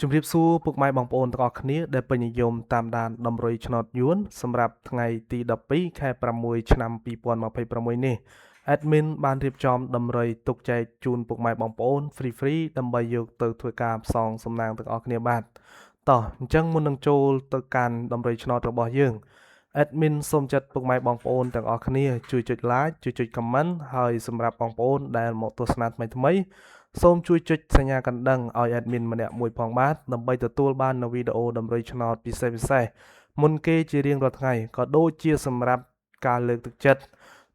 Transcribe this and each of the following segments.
ជំរាបសួរពុកម៉ែបងប្អូនទាំងអស់គ្នាដែលពេញនិយមតាមដានតម្រុយឆ្នោតយួនសម្រាប់ថ្ងៃទី12ខែ6ឆ្នាំ2026នេះ Admin បានរៀបចំតម្រុយទុកចែកជូនពុកម៉ែបងប្អូន free free ដើម្បីយកទៅធ្វើការផ្សងសំណាងទាំងអស់គ្នាបាទតោះអញ្ចឹងមុននឹងចូលទៅកាន់តម្រុយឆ្នោតរបស់យើង Admin សូមចាត់ពុកម៉ែបងប្អូនទាំងអស់គ្នាជួយចុច like ជួយចុច comment ហើយសម្រាប់បងប្អូនដែលមកទស្សនាថ្មីថ្មីសូមជួយចុចសញ្ញាកណ្ដឹងឲ្យ admin ម្នាក់មួយផងបាទដើម្បីទទួលបាននូវវីដេអូតម្រុយឆ្នោតពិសេសពិសេសមុនគេជារៀងរាល់ថ្ងៃក៏ដូចជាសម្រាប់ការលើកទឹកចិត្ត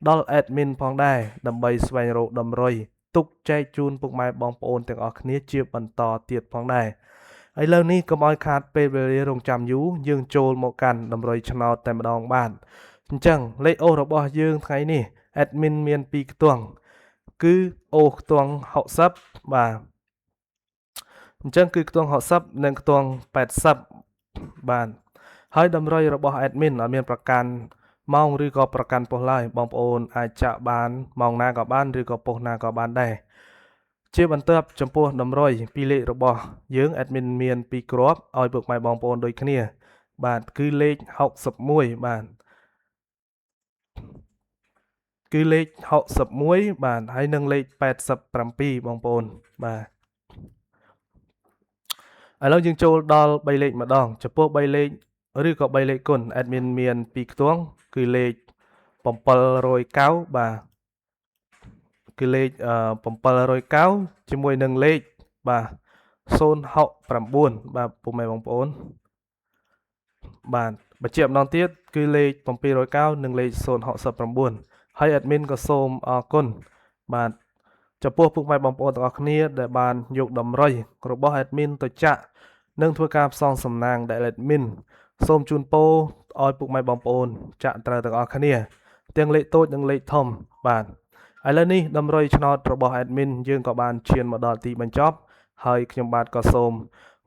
ដល់ admin ផងដែរដើម្បីស្វែងរកតម្រុយទុកចែកជូនពុកម៉ែបងប្អូនទាំងអស់គ្នាជាបន្តទៀតផងដែរឥឡូវនេះកុំឲ្យខាតពេលវេលារងចាំយូរយើងចូលមកកាន់តម្រុយឆ្នោតតែម្ដងបាទអញ្ចឹងលេខអូសរបស់យើងថ្ងៃនេះ admin មាន2ខ្ទង់គឺអូសខ្ទង់60បាទអញ្ចឹងគឺខ្ទង់60និងខ្ទង់80បាទហើយតម្រុយរបស់ admin អត់មានប្រកាន់ម៉ោងឬក៏ប្រកាន់ប៉ុស្តិ៍ឡើយបងប្អូនអាចចាក់បានម៉ោងណាក៏បានឬក៏ប៉ុស្តិ៍ណាក៏បានដែរជាបន្ទាប់ចំពោះតម្រុយពីលេខរបស់យើង admin មាន2គ្រាប់ឲ្យពុកម៉ែបងប្អូនដូចគ្នា បាទគឺលេខ61បាទគឺលេខ61បាទហើយនិងលេខ87បងប្អូនបាទឥឡូវយើងចូលដល់3លេខម្ដងចំពោះ3លេខឬក៏3លេខគុណ admin មាន2ខ្ទង់គឺលេខ709បាទគឺលេខ709ជាមួយនឹងលេខបាទ069បាទពុកម៉ែបងប្អូនបាទបញ្ជាក់ម្ដងទៀតគឺលេខ709និងលេខ069ហើយ admin ក៏សូមអរគុណបាទចំពោះពុកម៉ែបងប្អូនទាំងអស់គ្នាដែលបានយកតម្រុយរបស់ admin ទៅចាក់និងធ្វើការផ្សងសំណាងដែល admin សូមជូនពរឲ្យពុកម៉ែបងប្អូនចាក់ត្រូវទាំងអស់គ្នាទាំងលេខតូចនិងលេខធំបាទឥឡូវនេះតម្រុយឆ្នោតរបស់ admin យើងក៏បានឈានមកដល់ទីបញ្ចប់ហើយខ្ញុំបាទក៏សូម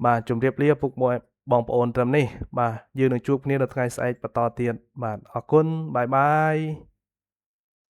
បាទជម្រាបលាពុកម៉ែបងប្អូនត្រឹមនេះបាទយើងនឹងជួបគ្នានៅថ្ងៃស្អែកបន្តទៀតបាទអរគុណ bye bye។